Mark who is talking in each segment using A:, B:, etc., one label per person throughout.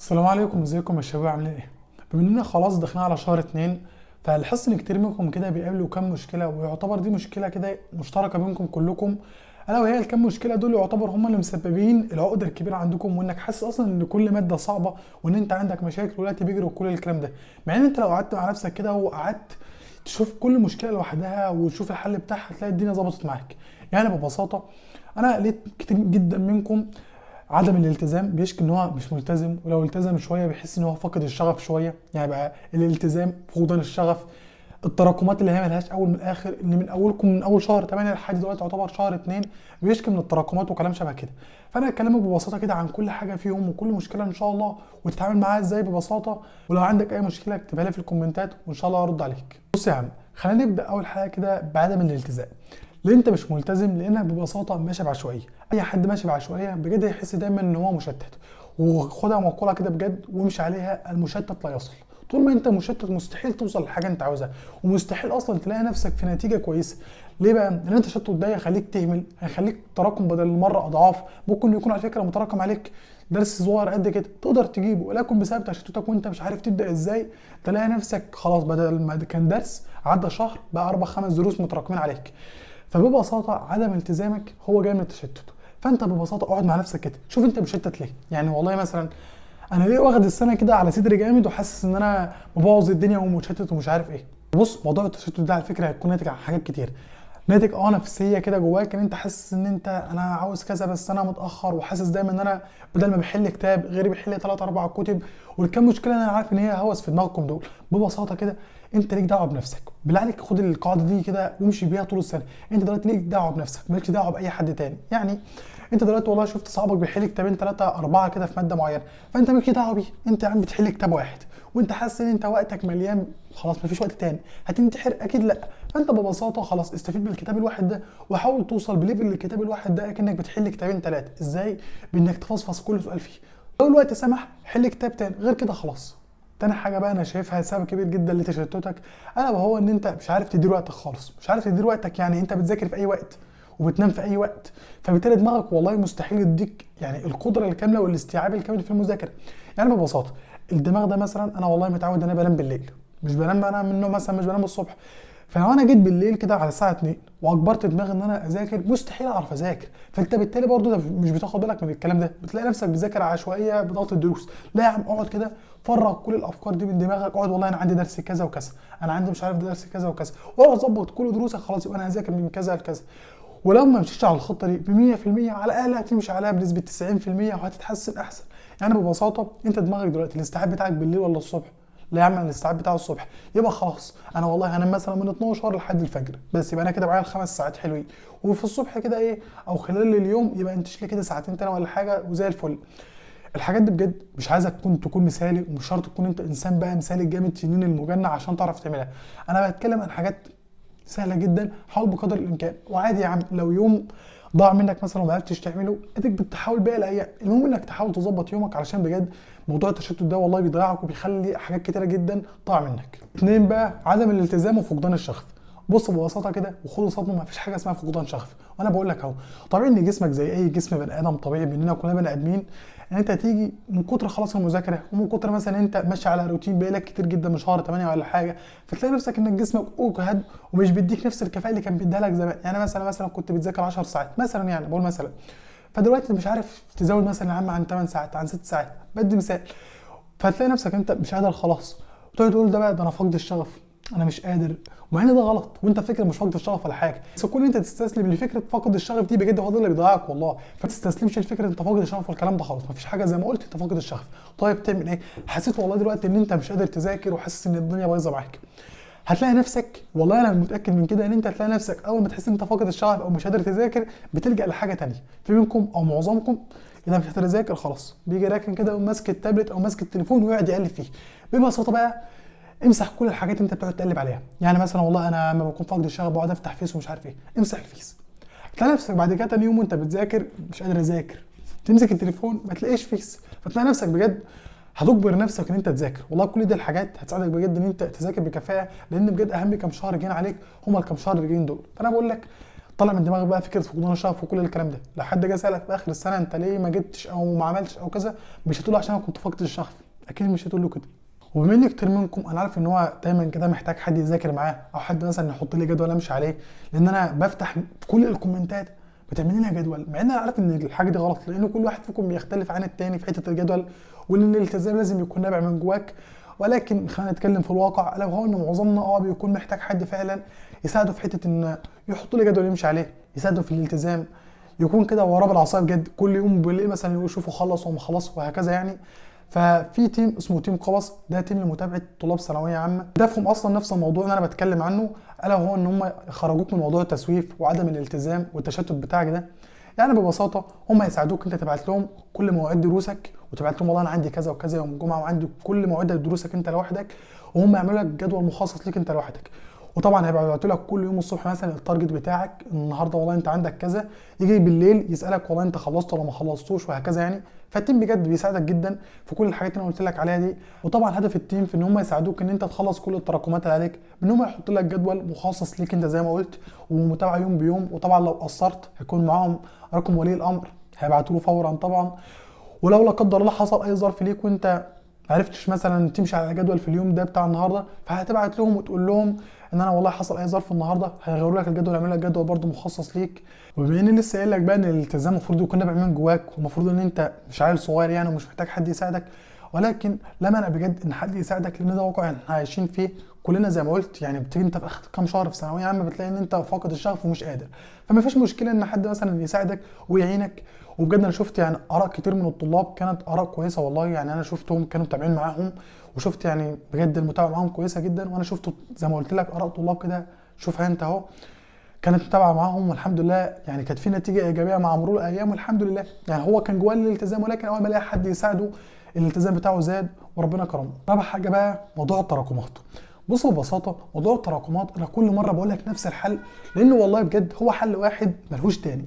A: السلام عليكم، ازيكم يا شباب؟ عاملين ايه؟ بما اننا خلاص داخلين على شهر 2، فالحس ان كتير منكم كده بيقابلوا كام مشكله، ويعتبر دي مشكلة كده مشتركة بينكم كلكم، الا وهي الكام مشكلة دول يعتبر هم اللي مسببين العقدة الكبيرة عندكم، وانك حاسس اصلا ان كل مادة صعبة وان انت عندك مشاكل والوقت بيجري وكل الكلام ده. مع ان انت لو قعدت مع نفسك كده وقعدت تشوف كل مشكلة لوحدها وتشوف الحل بتاعها هتلاقي الدنيا ظبطت معاك. يعني ببساطة انا لقيت كتير جدا منكم عدم الالتزام، بيشكي ان هو مش ملتزم، ولو التزم شوية بيحس ان هو فاقد الشغف شوية. يعني بقى الالتزام، فقدان الشغف، التراكمات اللي هي ملهاش اول من اخر، اللي من اولكم من اول شهر 8 لحد دلوقتي يعتبر شهر 2 بيشكي من التراكمات وكلام شبه كده. فانا هكلمك ببساطة كده عن كل حاجة فيهم وكل مشكلة ان شاء الله، وتتعامل معاها ازاي ببساطة. ولو عندك اي مشكلة اكتبها لي في الكومنتات وان شاء الله هرد عليك. بص يا عم، خلينا نبدا اول حاجة كده بعدم الالتزام. ليه انت مش ملتزم؟ لانك ببساطة ماشي بعشوائيه. اي حد ماشي بعشوائيه بجد يحس دايما ان هو مشتت، وخدها مقولة كده بجد وامشي عليها: المشتت لا يصل. طول ما انت مشتت مستحيل توصل لحاجة انت عاوزها، ومستحيل اصلا تلاقي نفسك في نتيجة كويسة. ليه بقى؟ لان التشتت ده هيخليك تهمل، هيخليك تراكم بدل المرة اضعاف. ممكن يكون على فكرة متراكم عليك درس صغير قد كده تقدر تجيبه، ولكن بسبب تشتتك وانت مش عارف تبدا ازاي تلاقي نفسك خلاص بدل ما كان درس عدى شهر بقى 4 5 دروس متراكمين عليك. فببساطه عدم التزامك هو جاي من التشتت. فانت ببساطة اقعد مع نفسك كده شوف انت مشتت ليه. يعني والله مثلا انا ليه واخد السنة كده على صدري جامد وحاسس ان انا مبوظ الدنيا ومشتت ومش عارف ايه. بص، موضوع التشتت ده على فكرة هيكون ناتج عن حاجات كتير، ناتج نفسية كده جواك ان انت حاسس ان انت انا عاوز كذا بس انا متاخر، وحاسس دايما ان انا بدل ما بحل كتاب غيري بيحل 3 4 كتب، والكام مشكلة انا عارف ان هي هوس في دماغكم دول. ببساطة كده انت ليك دعوه بنفسك، بالله عليك خد القاعدة دي كده وامشي بيها طول السنة. انت دلوقتي ليك دعوه بنفسك، مالكش دعوه باي حد تاني. يعني انت دلوقتي والله شفت صاحبك بيحل كتابين 3 4 كده في مادة معينة، فانت مالكش دعوه بيه، انت يا عم بتحل كتاب واحد وانت حاسس ان انت وقتك مليان خلاص مفيش وقت تاني، هتنتحر؟ اكيد لا. فانت ببساطة خلاص استفيد بالكتاب الواحد ده وحاول توصل ب level الكتاب الواحد ده اكنك بتحل كتابين 3. ازاي؟ بانك تفصفص كل سؤال فيه، لو الوقت سمح حل كتاب تاني، غير كده خلاص. تاني حاجة بقى انا شايفها سبب كبير جدا لتشتتك، الا وهو ان انت مش عارف تدير وقتك خالص. مش عارف تدير وقتك، يعني انت بتذاكر في اي وقت وبتنام في اي وقت، فبالتالي دماغك والله مستحيل يديك يعني القدرة الكاملة والاستيعاب الكامل في المذاكرة. يعني ببساطة الدماغ ده مثلا انا والله متعود ان انا بنام بالليل، مش بنام انا من النوم مثلا، مش بنام الصبح، فلو انا جيت بالليل كده على الساعة 2 واجبرت دماغي ان انا اذاكر مستحيل اعرف اذاكر. فانت بالتالي برضو ده مش بتاخد بالك من الكلام ده، بتلاقي نفسك بتذاكر عشوائية بضغط الدروس. لا يا عم، اقعد كده فرغ كل الافكار دي من دماغك، اقعد والله انا عندي درس كذا وكذا، انا عندي مش عارف درس كذا وكذا، واقعد ظبط كل دروسك خلاص يبقى انا هذاكر من كذا لكذا. ولو ما مشيتش على الخطة دي ب 100% على الاقل هتمشي عليها بنسبة 90% وهتتحسن احسن. يعني ببساطة انت دماغك دلوقتي الاستيعاب بتاعك بالليل ولا الصبح؟ لا يا عم الاستيعاب بتاعه الصبح، يبقى خلاص انا والله هنام مثلا من 12 لحد الفجر بس، يبقى انا كده معايا ال5 ساعات حلوين، وفي الصبح كده ايه او خلال اليوم يبقى انتش لي كده ساعتين تاني ولا حاجة وزي الفل. الحاجات دي بجد مش عايزك تكون مثالي، ومش شرط تكون انت انسان بقى مثالي جامد تنين المجنة عشان تعرف تعملها. انا بتكلم عن حاجات سهلة جدا، حاول بقدر الامكان. وعادي يا عم لو يوم ضاع منك مثلا وما عرفتش تعمله، اديك بتحاول باقي الايام. المهم انك تحاول تظبط يومك، علشان بجد موضوع التشتت ده والله بيضيعك وبيخلي حاجات كتيرة جدا تضيع منك. 2 بقى عدم الالتزام وفقدان الشغف. بص ببساطة كده وخد صدمة، ما فيش حاجة اسمها فقدان شغف. وانا بقول لك اهو، طبيعي ان جسمك زي اي جسم بني ادم طبيعي مننا كلنا بني ادمين، ان انت تيجي من كتر خلاص المذاكرة ومن كتر مثلا انت ماشي على روتين بقالك كتير جدا من شهر 8 ولا حاجة، فتلاقي نفسك ان جسمك اجهد ومش بيديك نفس الكفاءة اللي كان بيديها لك زمان. يعني مثلا كنت بتذاكر 10 ساعات مثلا، يعني بقول مثلا، فدلوقتي مش عارف تزود مثلا يا عم عن 8 ساعات عن 6 ساعات، بدي مثال. فتلاقي نفسك انت مش قادر خلاص، وتقعد تقول ده بقى ده انا فاقد الشغف، انا مش قادر، ومع ان ده غلط وانت فكرة مش فاقد الشغف ولا حاجة، بس كون انت تستسلم لفكرة فقد الشغف دي بجد هو ده اللي بيضيعك والله. فما تستسلمش لفكرة انت فاقد الشغف والكلام ده خالص، مفيش حاجة زي ما قلت انت فاقد الشغف. طيب تعمل ايه؟ حسيت والله دلوقتي ان انت مش قادر تذاكر وحاسس ان الدنيا بايظة معاك، هتلاقي نفسك والله انا متاكد من كده ان انت هتلاقي نفسك اول ما تحس ان انت فاقد الشغف او مش قادر تذاكر بتلجا لحاجة ثانية. في منكم او معظمكم اذا مش قادر يذاكر خلاص بيجي راكن كده وماسك التابلت او ماسك التليفون ويقعد يقلب فيه. ببساطة بقى امسح كل الحاجات اللي انت بتقعد تقلب عليها. يعني مثلا والله انا لما بكون فاقد الشغف بقعد افتح فيس ومش عارف ايه، امسح الفيس. هتلاقي نفسك بعد كده تاني يوم وانت بتذاكر مش قادر اذاكر، تمسك التليفون ما تلاقيش فيس، فتلاقي نفسك بجد هتجبر نفسك ان انت تذاكر. والله كل دي الحاجات هتساعدك بجد ان انت تذاكر بكفاءة، لان بجد اهم كام شهر جايين عليك هما الكام شهر اللي جايين دول. فانا بقول لك طلع من دماغك بقى فكرة فقدان الشغف وكل الكلام ده. لو حد جه سالك في اخر السنة انت ليه ما جبتش او ما عملتش او كذا، مش هتقول عشان انا كنت فاقد الشغف، اكيد مش هتقول له كده. وبما ان كتير منكم انا عارف ان هو دايما كده محتاج حد يذاكر معاه، او حد مثلا يحط لي جدول امشي عليه، لان انا بفتح كل الكومنتات بتعمل لنا جدول، مع ان انا عارف ان الحاجة دي غلط، لان كل واحد فيكم بيختلف عن التاني في حتة الجدول، وان الالتزام لازم يكون نابع من جواك. ولكن خلينا نتكلم في الواقع، لو هو ان معظمنا بيكون محتاج حد فعلا يساعده في حتة ان يحط له جدول يمشي عليه، يساعده في الالتزام، يكون كده وراه بالعصايه بجد، كل يوم بالليل مثلا يشوفه خلص وما خلص وهكذا يعني. ففي team اسمه team قبص، ده team لمتابعة طلاب ثانوية عامة، هدفهم اصلا نفس الموضوع اللي انا بتكلم عنه، الا وهو ان هم يخرجوك من موضوع التسويف وعدم الالتزام والتشتت بتاعك ده. يعني ببساطة هم هيساعدوك انت تبعت لهم كل مواعيد دروسك، وتبعت لهم والله انا عندي كذا وكذا يوم الجمعة، وعندي كل مواعيد دروسك انت لوحدك، وهم يعملوا لك جدول مخصص ليك انت لوحدك. وطبعا هيبعتوا لك كل يوم الصبح مثلا ال target بتاعك النهارده، والله انت عندك كذا، يجي بالليل يسالك والله انت خلصت ولا ما خلصتوش وهكذا يعني. فال team بجد بيساعدك جدا في كل الحاجات اللي انا قلت لك عليها دي. وطبعا هدف ال team في ان هم يساعدوك ان انت تخلص كل التراكمات اللي عليك، بان هم يحطوا لك جدول مخصص ليك انت زي ما قلت، ومتابعة يوم بيوم. وطبعا لو قصرت هيكون معاهم رقم ولي الامر، هيبعتوا له فورا طبعا. ولو لا قدر الله حصل اي ظرف ليك وانت معرفتش مثلا تمشي على جدول في اليوم ده بتاع النهارده، فهتبعت لهم وتقول لهم ان انا والله حصل اي ظرف النهارده، هيغيروا لك الجدول، يعملوا لك جدول برده مخصص ليك. وبما اني لسه قايل لك بقى ان الالتزام المفروض يكون نابع من جواك، ومفروض ان انت مش عيل صغير يعني ومش محتاج حد يساعدك، ولكن لا مانع بجد ان حد يساعدك، لان ده واقع احنا عايشين فيه كلنا زي ما قلت. يعني بتيجي انت في اخر كام شهر في ثانوية عامة بتلاقي ان انت فاقد الشغف ومش قادر، فما فيش مشكلة ان حد مثلا يساعدك ويعينك. وبجد انا شفت يعني اراء كتير من الطلاب كانت اراء كويسة والله، يعني انا شفتهم كانوا متابعين معاهم، وشفت يعني بجد المتابعة معاهم كويسة جدا. وانا شفت زي ما قلت لك اراء طلاب كده، شوفها انت اهو، كانت متابعه معاهم والحمد لله، يعني كانت في نتيجة ايجابية مع مرور الايام والحمد لله. يعني هو كان جواه الالتزام، ولكن اول ما لقى حد يساعده الالتزام بتاعه زاد وربنا كرمه. رابع حاجة بقى موضوع التراكمات. بصوا ببساطة موضوع التراكمات انا كل مرة بقول لك نفس الحل، لانه والله بجد هو حل واحد ملهوش تاني.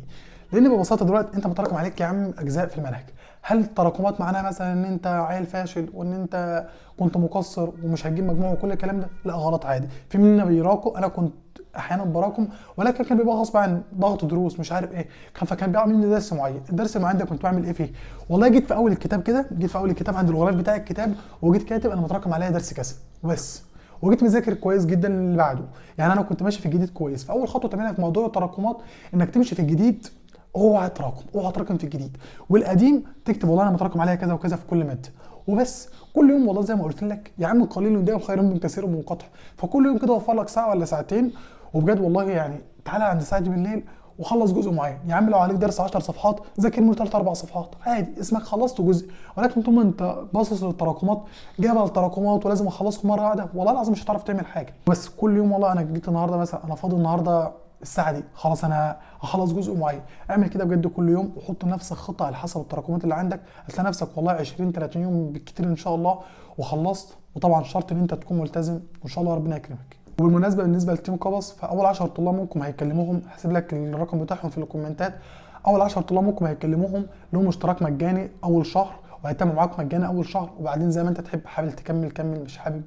A: لان ببساطة دلوقتي انت متراكم عليك يا عم اجزاء في المنهج، هل التراكمات معناها مثلا ان انت عيل فاشل وان انت كنت مقصر ومش هتجيب مجموع وكل الكلام ده؟ لا غلط، عادي. في مننا بيراكم، انا كنت احيانا براكم، ولكن كان بيبقى غصب عن ضغط دروس مش عارف ايه، فكان بيعمل مني درس معين. الدرس المعين ده كنت بعمل ايه فيه؟ والله جيت في اول الكتاب كده، جيت في اول الكتاب عند الغلاف بتاع الكتاب، وجيت كاتب انا متراكم عليا درس كذا وبس، وجيت مذاكر كويس جدا اللي بعده. يعني انا كنت ماشي في الجديد كويس. فاول خطوة تعملها في موضوع التراكمات انك تمشي في الجديد، اوعى تراكم، اوعى تراكم في الجديد، والقديم تكتب والله انا متراكم عليا كذا وكذا في كل مادة وبس. كل يوم والله زي ما قلت لك يا عم قليل دائم خير من كثير منقطع، فكل يوم كده وفر لك ساعة ولا ساعتين، وبجد والله يعني تعالى عند الساعة دي بالليل وخلص جزء معين. يا عم لو عليك درس 10 صفحات ذاكر منه 3 4 صفحات عادي، اسمك خلصت جزء. ولكن طول ما انت باصص للتراكمات، جبل التراكمات ولازم اخلصه مرة واحدة، والله العظيم مش هتعرف تعمل حاجة. بس كل يوم والله انا جيت النهارده مثلا انا فاضي النهارده الساعة دي، خلاص انا هخلص جزء معين. اعمل كده بجد كل يوم، وحط لنفسك خطه على حسب التراكمات اللي عندك، هتلاقي نفسك والله 20 30 يوم بالكتير ان شاء الله وخلصت. وطبعا شرط ان انت تكون ملتزم، وان شاء الله ربنا يكرمك. وبالمناسبة بالنسبة ل team قبص، فاول 10 طلاب منكم هيكلموهم، هسيب لك الرقم بتاعهم في الكومنتات. اول 10 طلاب منكم هيكلموهم لهم اشتراك مجاني اول شهر، وهيتم معاك مجاني اول شهر، وبعدين زي ما انت تحب، حابب تكمل كمل، مش حابب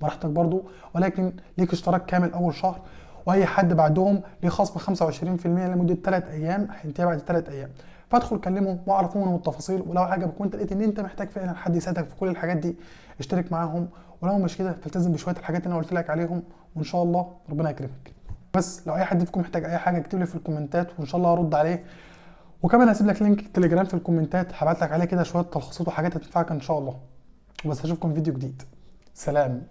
A: براحتك برضو، ولكن ليك اشتراك كامل اول شهر. واي حد بعدهم ليه خصم 25% لمدة 3 ايام، هينتهي بعد 3 ايام. فادخل كلمهم واعرف منهم التفاصيل، ولو عجبك وانت لقيت ان انت محتاج فعلا حد يساعدك في كل الحاجات دي اشترك معاهم، ولو مش كده فالتزم بشوية الحاجات اللي انا قلت لك عليهم، وان شاء الله ربنا يكرمك. بس لو اي حد فيكم محتاج اي حاجة اكتب لي في الكومنتات وان شاء الله هرد عليه. وكمان هسيب لك link تليجرام في الكومنتات، هبعت لك عليه كده شوية تلخيصات وحاجات هتنفعك ان شاء الله. وبس اشوفكم في فيديو جديد، سلام.